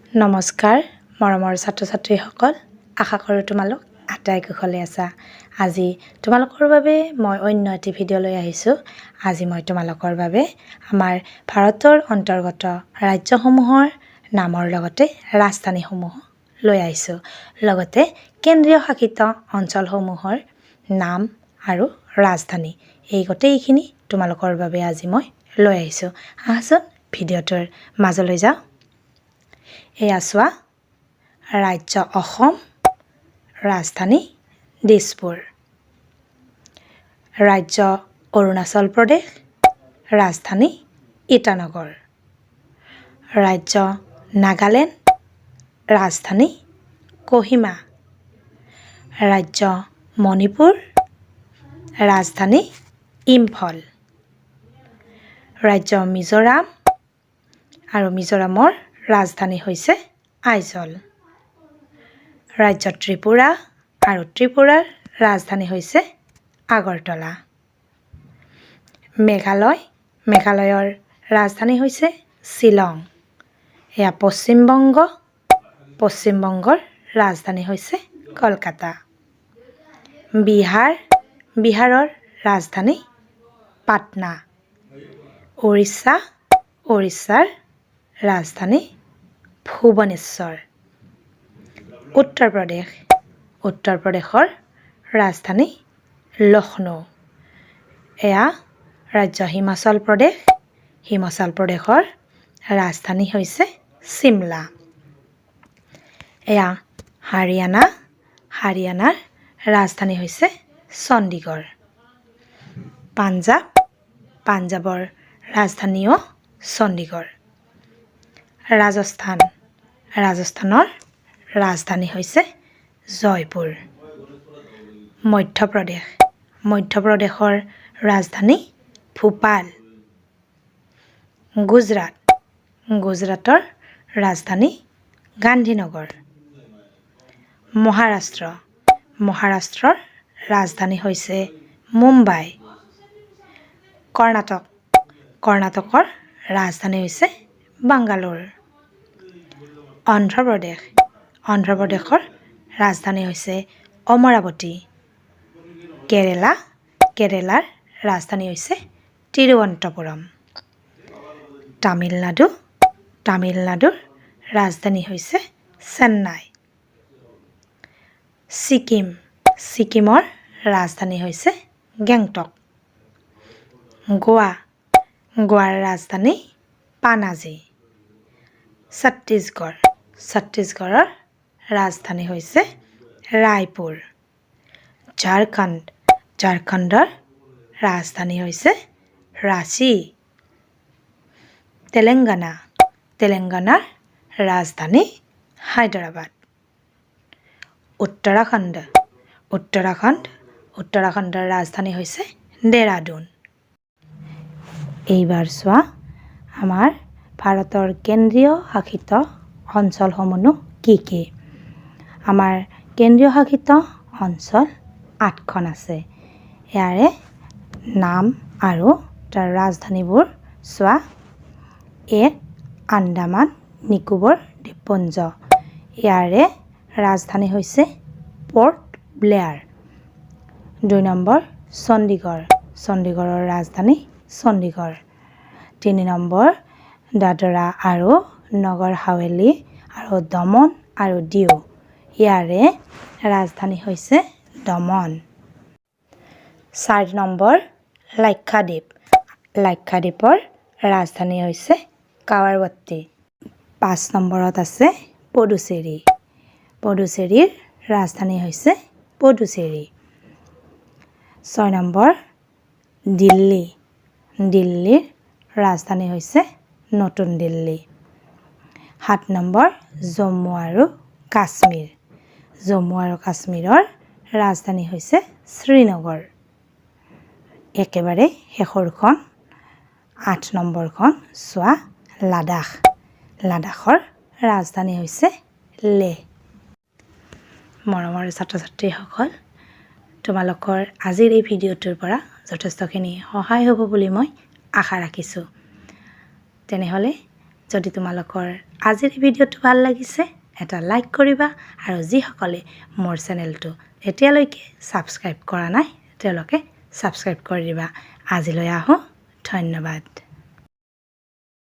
নমস্কাৰ মৰমৰ ছাত্ৰ ছাত্ৰীসকল, আশা কৰোঁ তোমালোক আটাই কুশলে আছা। আজি তোমালোকৰ বাবে মই অন্য এটি ভিডিঅ' লৈ আহিছোঁ। আজি মই তোমালোকৰ বাবে আমাৰ ভাৰতৰ অন্তৰ্গত ৰাজ্যসমূহৰ নামৰ লগতে ৰাজধানীসমূহ লৈ আহিছোঁ, লগতে কেন্দ্ৰীয় শাসিত অঞ্চলসমূহৰ নাম আৰু ৰাজধানী, এই গোটেইখিনি তোমালোকৰ বাবে আজি মই লৈ আহিছোঁ। আহাচোন, ভিডিঅ'টোৰ মাজলৈ যাওঁ। এয়া চোৱা, ৰাজ্য অসম, ৰাজধানী দিছপুৰ। ৰাজ্য অৰুণাচল প্ৰদেশ, ৰাজধানী ইটানগৰ। ৰাজ্য নাগালেণ্ড, ৰাজধানী কহিমা। ৰাজ্য মণিপুৰ, ৰাজধানী ইম্ফল। ৰাজ্য মিজোৰাম আৰু মিজোৰামৰ ৰাজধানী হৈছে আইজল। ৰাজ্য ত্ৰিপুৰা আৰু ত্ৰিপুৰাৰ ৰাজধানী হৈছে আগৰতলা। মেঘালয়, মেঘালয়ৰ ৰাজধানী হৈছে শ্বিলং। এয়া পশ্চিমবংগ, পশ্চিমবংগৰ ৰাজধানী হৈছে কলকাতা। বিহাৰ, বিহাৰৰ ৰাজধানী পাটনা। উৰিষ্যা, উৰিষ্যাৰ ৰাজধানী ভুৱনেশ্বৰ। উত্তৰ প্ৰদেশ, উত্তৰ প্ৰদেশৰ ৰাজধানী লক্ষ্ণৌ। এয়া ৰাজ্য হিমাচল প্ৰদেশ, হিমাচল প্ৰদেশৰ ৰাজধানী হৈছে চিমলা। এয়া হাৰিয়ানা, হাৰিয়ানাৰ ৰাজধানী হৈছে চণ্ডীগড়। পাঞ্জাৱ, পাঞ্জাৱৰ ৰাজধানীও চণ্ডীগড়। ৰাজস্থান, ৰাজস্থানৰ ৰাজধানী হৈছে জয়পুৰ। মধ্যপ্ৰদেশ, মধ্যপ্ৰদেশৰ ৰাজধানী ভূপাল। গুজৰাট, গুজৰাটৰ ৰাজধানী গান্ধীনগৰ। মহাৰাষ্ট্ৰ, মহাৰাষ্ট্ৰৰ ৰাজধানী হৈছে মুম্বাই। কৰ্ণাটক, কৰ্ণাটকৰ ৰাজধানী হৈছে বাংগালোৰ। অন্ধ্ৰপ্ৰদেশ, অন্ধ্ৰপ্ৰদেশৰ ৰাজধানী হৈছে অমৰাৱতী। কেৰেলা, কেৰেলাৰ ৰাজধানী হৈছে তিৰুৱনন্তপুৰম। তামিলনাডু, তামিলনাডুৰ ৰাজধানী হৈছে চেন্নাই। ছিকিম, ছিকিমৰ ৰাজধানী হৈছে গেংটক। গোৱা, গোৱাৰ ৰাজধানী পানাজী। ছত্তীশগড়, ছত্তীশগড়ৰ ৰাজধানী হৈছে ৰায়পুৰ। ঝাৰখণ্ড, ঝাৰখণ্ডৰ ৰাজধানী হৈছে ৰাঁচী। তেলেংগানা, তেলেংগানাৰ ৰাজধানী হায়দৰাবাদ। উত্তৰাখণ্ড, উত্তৰাখণ্ডৰ ৰাজধানী হৈছে ডেৰাডুন। এইবাৰ চোৱা, আমাৰ ভাৰতৰ কেন্দ্ৰীয় শাসিত অঞ্চলসমূহনো কি কি? আমাৰ কেন্দ্ৰীয় শাসিত অঞ্চল আঠখন আছে। ইয়াৰে নাম আৰু তাৰ ৰাজধানীবোৰ চোৱা। এক, আন্দামান নিকোবৰ দ্বীপপুঞ্জ। ইয়াৰে ৰাজধানী হৈছে পৰ্ট ব্লেয়াৰ। 2 নম্বৰ চণ্ডীগড়, চণ্ডীগড়ৰ ৰাজধানী চণ্ডীগড়। 3 নম্বৰ দাদৰা আৰু নগৰ হাৱেলি আৰু দমন আৰু দিউ। ইয়াৰে ৰাজধানী হৈছে দমন। 4 নম্বৰ লাক্ষাদ্বীপ, লাক্ষাদ্বীপৰ ৰাজধানী হৈছে কাৱাৰৱত্তী। 5 নম্বৰত আছে পুডুচেৰী, পুডুচেৰীৰ ৰাজধানী হৈছে পুডুচেৰী। 6 নম্বৰ দিল্লী, দিল্লীৰ ৰাজধানী হৈছে নতুন দিল্লী। 7 নম্বৰ জম্মু আৰু কাশ্মীৰ, জম্মু আৰু কাশ্মীৰৰ ৰাজধানী হৈছে শ্ৰীনগৰ। একেবাৰে শেষৰখন 8 নম্বৰখন চোৱা, লাডাখ, লাডাখৰ ৰাজধানী হৈছে লেহ। মৰমৰ ছাত্ৰ ছাত্ৰীসকল, তোমালোকৰ আজিৰ এই ভিডিঅ'টোৰ পৰা যথেষ্টখিনি সহায় হ'ব বুলি মই আশা ৰাখিছোঁ। তেনেহ'লে যদি তোমালোকৰ আজিৰ এই ভিডিঅ'টো ভাল লাগিছে, এটা লাইক কৰিবা আৰু যিসকলে মোৰ চেনেলটো এতিয়ালৈকে ছাবস্ক্ৰাইব কৰা নাই, তেওঁলোকে ছাবস্ক্ৰাইব কৰি দিবা। আজিলৈ আহোঁ, ধন্যবাদ।